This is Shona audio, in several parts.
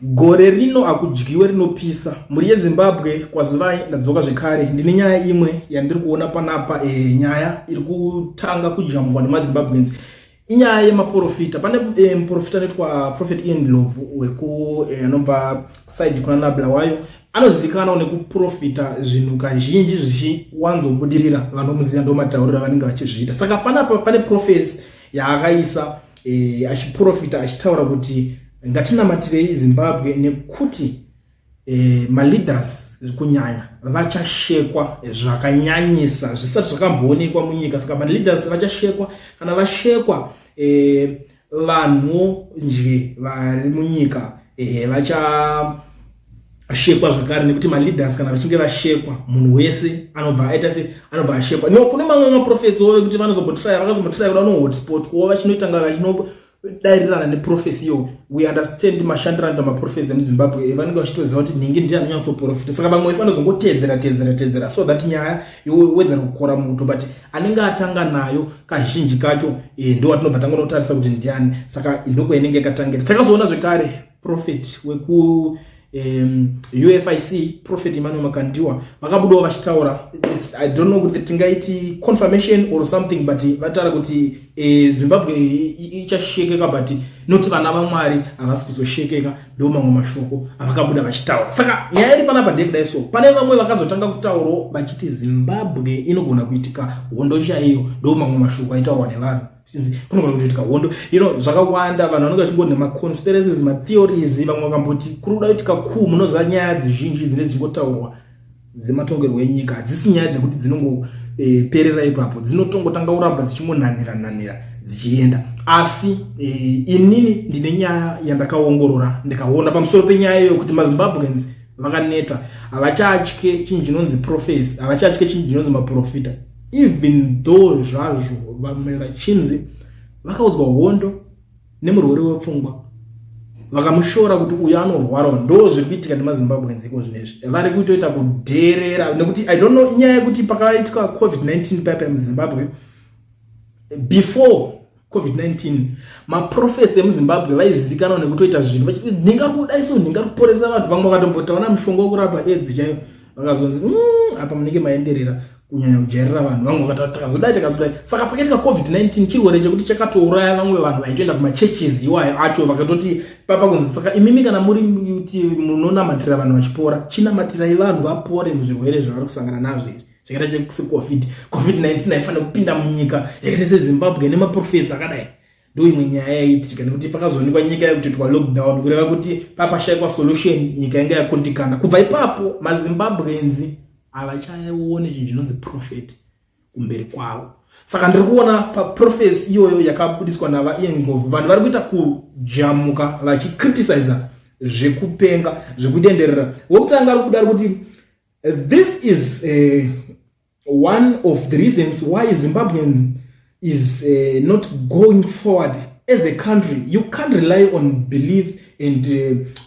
Gore rino hakudyiwe rinopisa. Mhuri yeZimbabwe kwazuvai ndadzoka zvekare. Ndine nyaya imwe yandiri kuona panapa e, nyaya iri kutanga kujambwa nemaZimbabweans. Inyaya yemaporofita. Pane e, muporofita anoitwa Prophet Ian Ndlovu weku e, anobva side kuna Nabulawayo. Anozivikanwa nekuprofita zvinhu kazhinji zvichiwanzobudirira vanomuziva ndomatauriro avanenge vachizviita. Saka panapa pane prophecy yaakaisa e, achiprofita achitaura kuti ngatinamatirei Zimbabwe nekuti e, maleaders kunyanya vachashekwa zvakanyanyisa zvisati zvakamboonekwa munyika. Saka maleaders vachashekwa, kana vashekwa e, vanhu nje vari munyika e, vacha shekwa zvakare nekuti maleaders kana vachinge vashekwa munhu wese anobva aita se anobva ashekwa. No, kune mamwe maprofets wo vekuti vanozombotraya vakazombotraya kuda unohotspot kuwo vachinoitanga vachinodairirana neprofesi iyo. We understand mashandiro anoita maprofesi emuZimbabwe, vanenge vachitoziva kuti nhingi ndiye anonyatsoprofita, saka vamwe vese vanozongotedzera tedzera tedzera so that nyaya yowedzera kukora muto, but anenge atanga nayo kazhinji kacho ndo watinobva tangonotarisa kuti ndiani. Saka ndokwainenge yakatangira. Takazoona zvekare prophet weku UFIC, Prophet Emmanuel Makandiwa, vakabudawo vachitaura. I don't know kuti tingaiti confirmation or something, but vataura kuti Zimbabwe ichashekeka, but not vana vaMwari havasi kuzoshekeka. Ndo mamwe mashoko avakabuda vachitaura. Saka nyaya iri panapa ndeyekudai so pane vamwe vakazotanga kutaurawo vachiti Zimbabwe inogona kuitika hondo chaiyo. Ndo mamwe mashoko aitaurwa nevanhu chinzi kunogona kutoitika hondo. Zvakawanda, vanhu vanenge vachingoti nemaconspiracies, matheories. Vamwe vakamboti kuri kuda kuitika ku munoziva nyaya dzizhinji dzinenge dzichingotaurwa dzematongerwo enyika hadzisi nyaya dzekuti dzinongoperera ipapo, dzinotongotanga kuramba dzichingonhanira nhanira dzichienda. Asi inini ndine nyaya yandakaongorora ndikaona pamusoro penyaya iyoyo kuti maZimbabweans vakaneta, havachatye chinhu chinonzi prophecy, havachatye chinhu chinonzi maprofita, even though zvazvo vamwe vachinzi vakaudzwa hondo nemurwere wepfungwa vakamushora kuti uyu anorwarawo. Ndo zviri kuitika nemaZimbabweans iko zvinezvi, vari kutoita kudherera nekuti, I don't know, inyaya yekuti pakaitika COVID-19 paipa muZimbabwe, before COVID-19 maprofets emuZimbabwe vaizivikanwa nekutoita zvinhu vachiti nhinga kudai so nhinga kuporesa vanhu. Vamwe vakatombotaona mushonga wekurapa AIDS chaiyo, vakazonzi apa munenge maenderera kunyanya kujairira vanhu." Vamwe vakati takazodai takazodai. Saka pakaitika COVID-19, chirwere chekuti chakatouraya vamwe vanhu vaitoenda kumachurches iwayo acho, vakatoti papa kunzi saka imimi kana muri kuti munonamatira vanhu vachipora, chinamatirai vanhu vapore muzvirwere zvavari kusangana nazvo izvi zvakaita seCovid. COVID-19 haifanira kupinda munyika yakaita seZimbabwe nemaprofets akadai. Ndo imwe nyaya yaiitika nekuti pakazoonekwa nyika yekutoitwa lockdown, kureva kuti papashayikwa solution, nyika yanga yakundikana. Kubva ipapo maZimbabweans havachaone chinhu chinonzi prophet kumberi kwavo. Saka ndiri kuona paprophecy iyoyo yakabudiswa navaIan Ndlovu, vanhu vari kuita kujamuka vachicriticiza zvekupenga zvekudenderera. Wekutanga ari kubuda ari kuti, "This is one of the reasons why Zimbabwean is not going forward as a country. You can't rely on beliefs and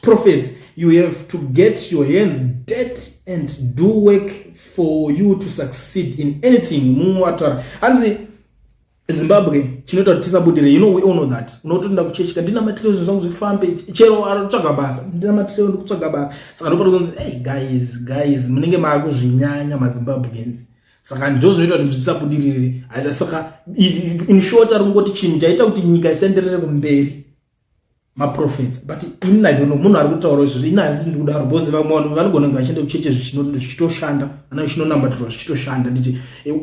prophets. You have to get your hands dirty and do work for you to succeed in anything." Mumwe wataura hanzi Zimbabwe chinoita kuti tisabudire, we all know that unotoenda kuchechi, "Ndinamatire zvinhu zvangu zvifambe." Chero arikutsvaga basa, "Ndinamatire, ndi kutsvaga basa." Saka ndopatozonzi, "Hey guys, guys, munenge maakuzvinyanya maZimbabweans." Saka ndo zvinoita kuti zvisabudirire. Saka in short ari kungoti chinhu chaita kuti nyika isaenderere kumberi maprophets. But ini I don't know munhu ari kutaura izvozvo, ini handisi ndiri kudaro because vamwe vanhu vanogona kunge vachienda kucheche zvichitoshanda, ana zvichinonamatirwa zvichitoshanda. Nditi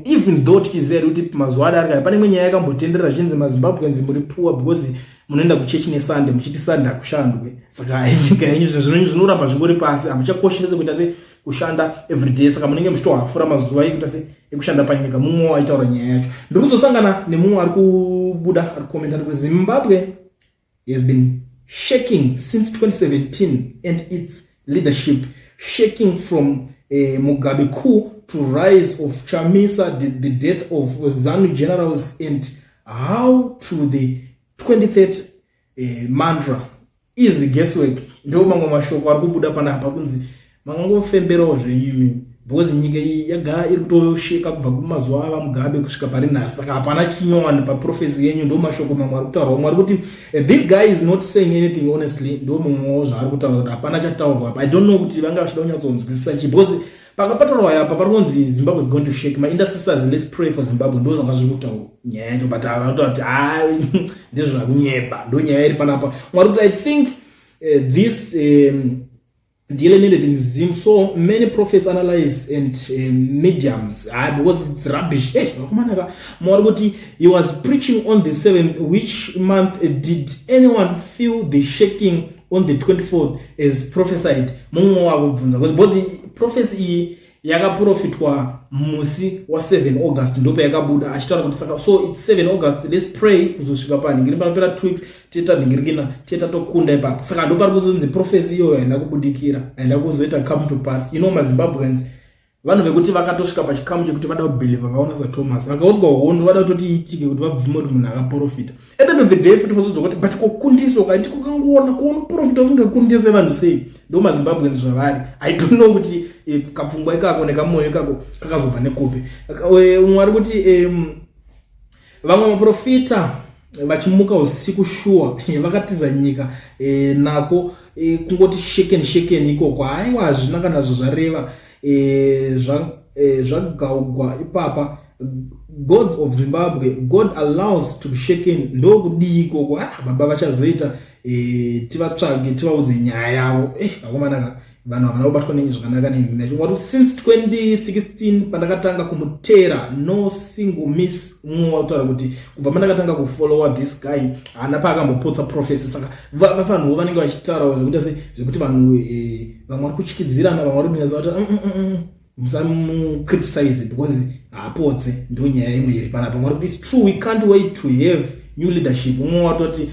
even though tichiziva here kuti mazuva adarika pane imwe nyaya yakambotenderera zvichinzi maZimbabweans muri poor because munoenda kuchechi neSunday, muchiti Sunday hakushandwe, saka nyika yenyu zvinhu zvinoramba zvingori pasi, hamuchakoshese kuita se kushanda everyday, saka munenge muchitohafura mazuva ekuita se ekushanda panyika. Mumwe waitaura nyaya yacho, ndiri kuzosangana nemumwe ari kubuda ari kukomenta ari kuZimbabwe has been shaking since 2017 and its leadership shaking from Mugabe coup to rise of Chamisa, the death of ZANU generals and how to the 2030 mantra is guesswork. Ndo mamwe mashoko ari kubuda panapa kunzi mangangofemberawo zvenyu imimi. Because nyika iyi yagara iri kutosheka kubva kumazuva ava Mugabe kusvika pari nhasi, saka hapana chinyowani paprophecy yenyu. Ndo mashoko mamwe ari kutaurwa. Mwari kuti this guy is not saying anything honestly. Ndo mumwewo zvaari kutaura kuti hapana chataurwa apa. I don't know kuti vanga vachida kunyatsonzwisisa chii, because pakapataurwa apa pari kunzi Zimbabwe is going to shake. My intercessors, let's pray for Zimbabwe. Ndo zvanga zviri kutaurwa nyaya yacho, but vanotaura kuti hai, ndizvo zvakunyeba. Ndo nyaya iri panapa. Mwari kuti I think this delineated in Zim so many prophets analyze and mediums, ah, because it's rubbish. Eh, vakomana, mwari kuti he was preaching on the 7th. Which month? Did anyone feel the shaking on the 24th as prophesied? Mumwe wakubvunza because prophecy iyi yakaprofitwa musi wa7 August, ndopa yakabuda achitaura kuti saka so it's 7 August, let's pray kuzosvika panhingiri panopera 2 weeks, tiita nhingirikina, tiita tokunda ipapo. Saka ndo pari kuzonzi prophecy iyoyo haina kubudikira, haina kuzoita come to pass. MaZimbabweans vanhu vekuti vakatosvika pachikamu chekuti vada kubelieva vaona saThomas, vakaudzwa hondo, vada kutoti iitike kuti vabvume kuti munhu akaprofita. At the end of the day futi vazodza kuti but kokundiswa kaiti kukangoona kuonoprofita usingakundise vanhu sei? Ndo maZimbabweans zvavari. I don't know kuti kapfungwa ikako nekamwoyo ikako kakazobva nekupi. Umwe ari kuti vamwe maprofita vachimuka usiku shuwa vakatiza nyika nako kungoti shaken shaken ikoko. Haiwa, hazvina kana zvo zvareva zvagaugwa ipapa. Gods of Zimbabwe, God allows to be shaken. Ndokudii ikoko? Ah, baba vachazoita tivatsvage, tivaudze nyaya yavo. Vakomanaka, vanhu havana kubatwa nenyi zvakanaka nenyi. Since 2016 pandakatanga kumutera, no single miss. Umwe wataura kuti kubva pandakatanga kufollowa this guy, haana paakambopotsa prophecy. Saka vanhuwo vanenge vachitaura zvekuita se zvekuti vanhu vamwe vari kutyidzirana, vamwe vari kunyatsa kuti musamucriticize because haapotse. Ndo nyaya imwe iri panapa. Mwari kuti it's true, we can't wait to have new leadership. Umwe watoti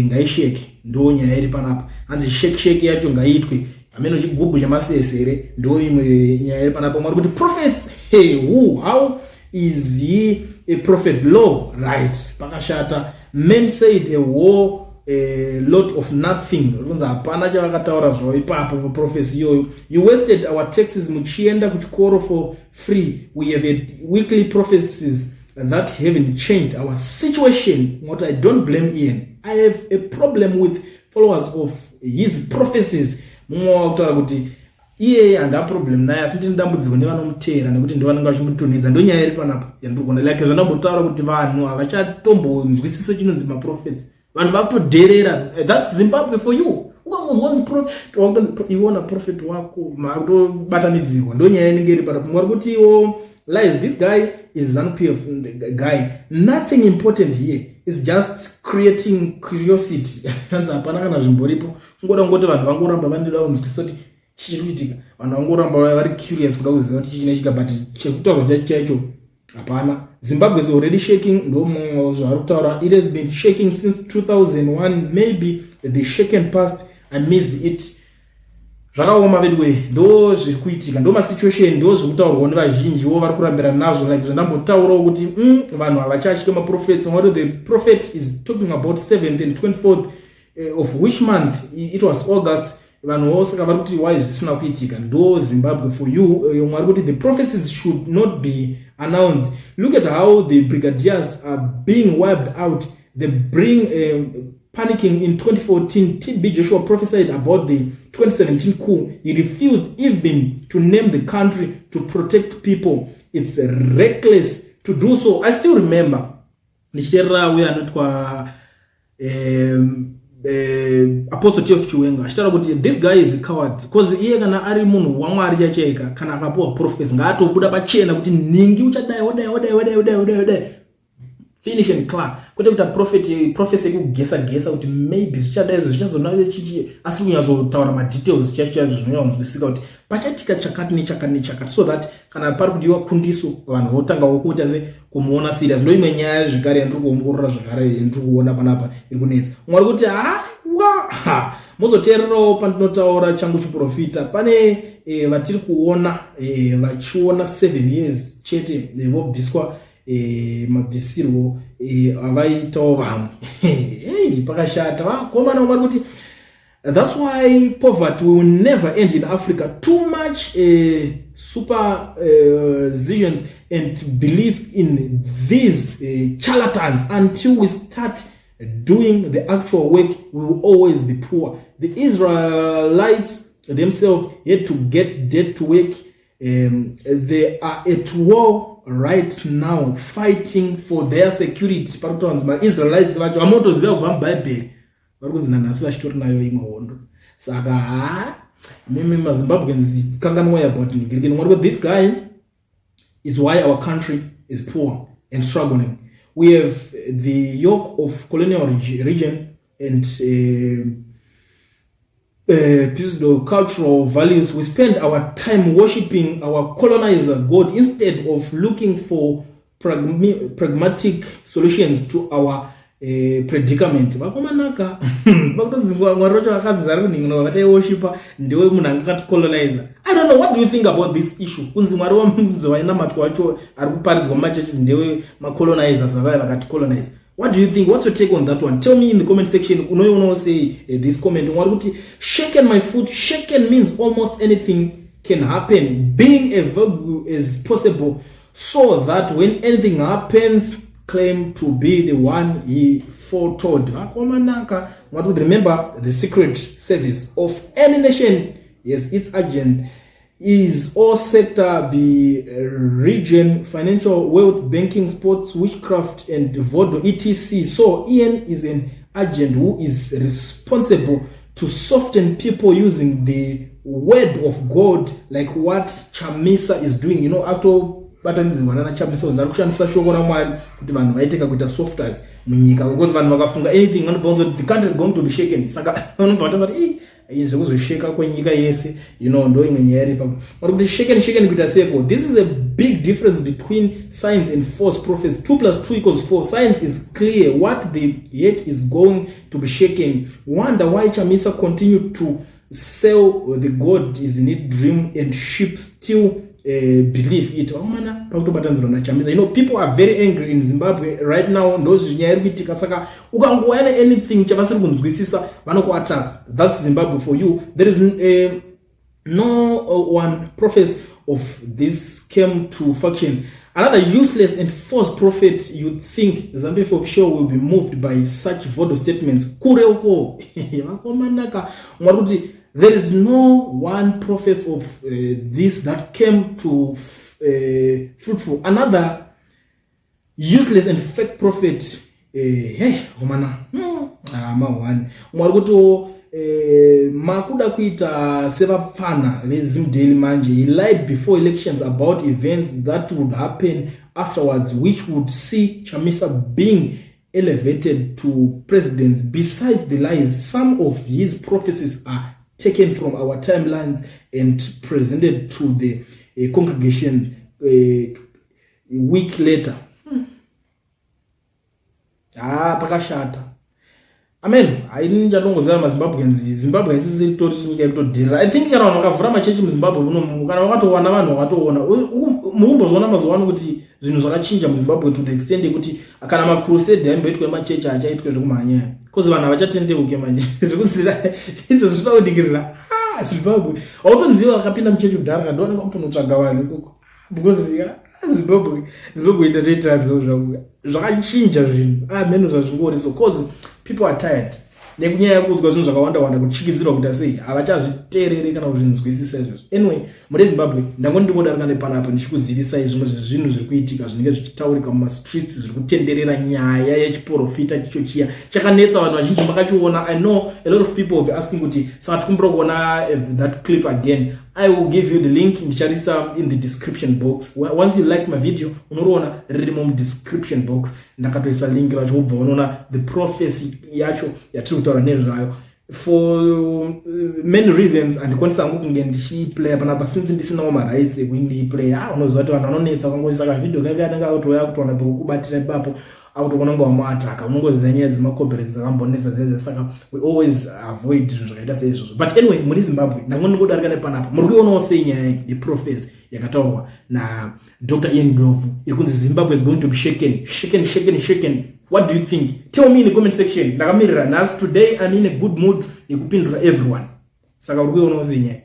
ngaisheke. Ndo nyaya iri panapa, hanzi shake shake yacho ngaiitwe hameno chigubhu chemasesere. Ndo imwe nyaya iri panapa. Mwari kuti prophets, hey, who, how is he a prophet law? Right, pakashata. Men said a whole a lot of nothing. Kunzi hapana chavakataura zvavo ipapo paprophecy iyoyo. You wasted our taxes muchienda kuchikoro for free. We have a weekly prophecies that haven't changed our situation. What I don't blame Ian, I have a problem with followers of his prophecies. Mumwe wakutaura kuti iye handa problem naye, asi ndine dambudziko nevanomutera nekuti ndo vanenge vachimutunhidza. Ndo nyaya iri panapa yandiri kuona. Like zvandambotaura kuti vanhu havachatombonzwisise chinonzi maprophets, vanhu vakutodherera. That's Zimbabwe for you. Ukangonzwanzi iwona prophet wako, makutobatanidzirwa. Ndo nyaya inenge iri panapa. Mwari kuti iwo lies, this guy is ZANU PF guy. Nothing important here, is just creating curiosity. Hanzi hapana kana zvimboripo, kungoda kungoti vanhu vangoramba vanoda kunzwisisa kuti chichiri kuitika. Vanhu vangoramba vari curious kuda kuziva kuti chichinoitika, but chekutaurwa chacho chaicho hapana. Zimbabwe is already shaking. Ndo zvavari kutaura. It has been shaking since 2001. Maybe the shaken past, I missed it. Zvakaoma vedwe. Ndo zviri kuitika, ndo masituation, ndo zviri kutaurwawo nevazhinjiwo vari kurambira nazvo. Like zvandambotaurawo kuti vanhu havachatye maprophets. What the prophet is talking about, 7th and 24th of which month? It was August. Vanhu vose vari kuti why zvisina kuitika? Ndo Zimbabwe for you. Mwari kuti the prophecies should not be announced. Look at how the brigadiers are being wiped out. They bring panicking. In 2014, TB Joshua prophesied about the 2017 coup. He refused even to name the country to protect people. It's reckless to do so. I still remember ndichiteerera uyo anotwa Apostle TF Chiwenga achitaura kuti this guy is a coward, because iye kana ari munhu waMwari chacheka, kana akapiwa prophecy, ngaatobuda pachena kuti nhingi uchadai, wodai, wodai, wodai, wodai, wodai, wodai, finish and clear, kwete kuita prophecy yekugesa gesa kuti maybe zvichadai izvo zvichazona chichi, asi kunyatsotaura madetails chacho chaizvo zvinonyatsonzwisika kuti pachaitika chakati nechakati nechakati, so that kana pari kudiwa kundiso, vanhu votangawo kuita se kumuona serious. Ndo imwe nyaya zvekare yandiri kuongorora zvakare, yandiri kuona panapa iri kunetsa. Mwari kuti hawa muzoteererawo pandinotaura changu chiprofita. Pane vatiri kuona vachiona 7 years chete, vobviswa mabvisirwo avaitawo vamwe. Pakashata vakomana. Mwari kuti That's why poverty will never end in Africa. Too much superstitions and belief in these charlatans. Until we start doing the actual work, we will always be poor. The Israelites themselves had to get dead to work. They are at war right now, fighting for their security. Pari kutonzi maIsraelites vacho vamotoziva kubva mubhaibheri vari kunzi nanhasi vachitori nayo imwe hondo. Saka ha, mimi maZimbabweans, kanganwai about nigirikini. Mwari, this guy is why our country is poor and struggling. We have the yoke of colonial region and pseudo cultural values. We spend our time worshipping our colonizer god instead of looking for pragmatic solutions to our predicament. Vakomanaka, vakutonzi Mwari vacho vakanzi ari kunhingi vakataiworshipa ndewe munhu anga akaticolonizer. I don't know, what do you think about this issue? Kunzi Mwari wamunzi wainamatwa wacho ari kuparidzwa mumachechi ndewe macolonizers vavaya vakaticolonize. What do you think? What's your take on that one? Tell me in the comment section. Unoionawo sei this comment? Mwari kuti "shaken my foot". Shaken means almost anything can happen, being a vague as possible so that when anything happens, claim to be the one he foretold. Vakomanaka, mwati kuti remember, the secret service of any nation, yes, its agent is all sector, be region, financial, wealth, banking, sports, witchcraft and voodoo, etc. So Ian is an agent who is responsible to soften people using the word of God, like what Chamisa is doing. Atobatanidzirwa nana Chamisa kunzi ari kushandisa shoko raMwari kuti vanhu vaite kakuita softers munyika, because vanhu vakafunga anything vanobva kunzi the country is going to be shaken. Saka vanobva vatanga kuti zvekuzosheka kwenyika yese, ndo imwe nyaya iri ipapo. Vari kuti shaken, shaken kuita seko. This is a big difference between science and false prophets. 2 plus 2 equals 4. Science is clear what the yet is going to be shaken. Wonder why Chamisa continue to sell the God is in it dream and sheep still believe it. Vakomana, pakutobatanidzirwa naChamisa. People are very angry in Zimbabwe right now. Ndo zvinyaya iri kuitika. Saka ukangouya neanything chavasiri kunzwisisa, vanokuataka. That's Zimbabwe for you. There is no one prophet of this came to function. Another useless and false prophet. You think ZANU-PF official will be moved by such voodoo statements? Kure uko. Vakomanaka, mwari kuti there is no one prophet of this that came to fruitful. Another useless and fake prophet. Hey, komana, ah, ma1 mwari kuti makuda kuita sevapfana veZimdaily manje. He lied before elections about events that would happen afterwards, which would see Chamisa being elevated to presidents. Besides the lies, some of his prophecies are taken from our timelines and presented to the congregation a week later. Ah, pakashata. Amen. Haini chandongoziva, maZimbabweans, Zimbabwe haisisiri tori nyika yekutodhirira. I think kana vanhu vakavhura machechi muZimbabwe muno, kana wakatowana vanhu wakatoona, mukumbozviona mazuva ano kuti zvinhu zvakachinja muZimbabwe to the extent yekuti kana macrusade aimboitwa emachechi achaitwe zvekumhanya, because vanhu havachatendeuke manje. Zvekuzira izvo zvinoudikirira. Ah, Zimbabwe hautonziva vakapinda muchechi kudhara kandiwanenge kutonotsvaga vanhu ikoko, because Zimbabwe itatoitadzo zvangu. Zvakachinja zvinhu ameno zvazvingori so, 'cause people are tired nekunyaya yekuzwa zvinhu zvakawanda wanda, kuchikidzirwa kuita sei, havachazviteereri kana kuzvinzwisisa izvozvo. Anyway, muri Zimbabwe, ndangoni ndingodarika nepanapa ndichikuzivisai zvimwe zvezvinhu zviri kuitika zvinenge zvichitaurika mumastreets, zviri kutenderera. Nyaya yechiprofita chicho chiya chakanetsa vanhu vazhinji makachiona. I know a lot of people will be asking kuti saka tikumbira kuona that clip again. I will give you the link, ndicharisa in the description box. Once you like my video, unoriona ririmo mudescription box. Ndakatoisa link racho, wobva unoona the prophecy yacho yatiri kutaura nezvayo. For many reasons handikwanisa hangu kunge ndichiplaya panapa, since ndisinawo marights ekuti ndiiplaya. Ah, unoziva kuti vanhu vanonetsa, ukangoisa kavideo kake anenge akutouya kutowana pekukubatira ipapo, akutoona kunge wamuataka. Unongoziva nyaya dzemacopyright dzakambonetsa dzedze, saka we always avoid zvinhu zvakaita seizvozvo. But anyway, muri Zimbabwe, ndango ndingodarika nepanapa. Muri kuionawo sei nyaya yeprophecy yakataurwa naDr Ian Ndlovu iri kunzi Zimbabwe is going to be shaken, shaken, shaken, shaken? What do you think? Tell me in the comment section. Ndakamirira nhasi. Today I'm in a good mood yekupindura everyone. Saka uri kuionawo sei nyaya?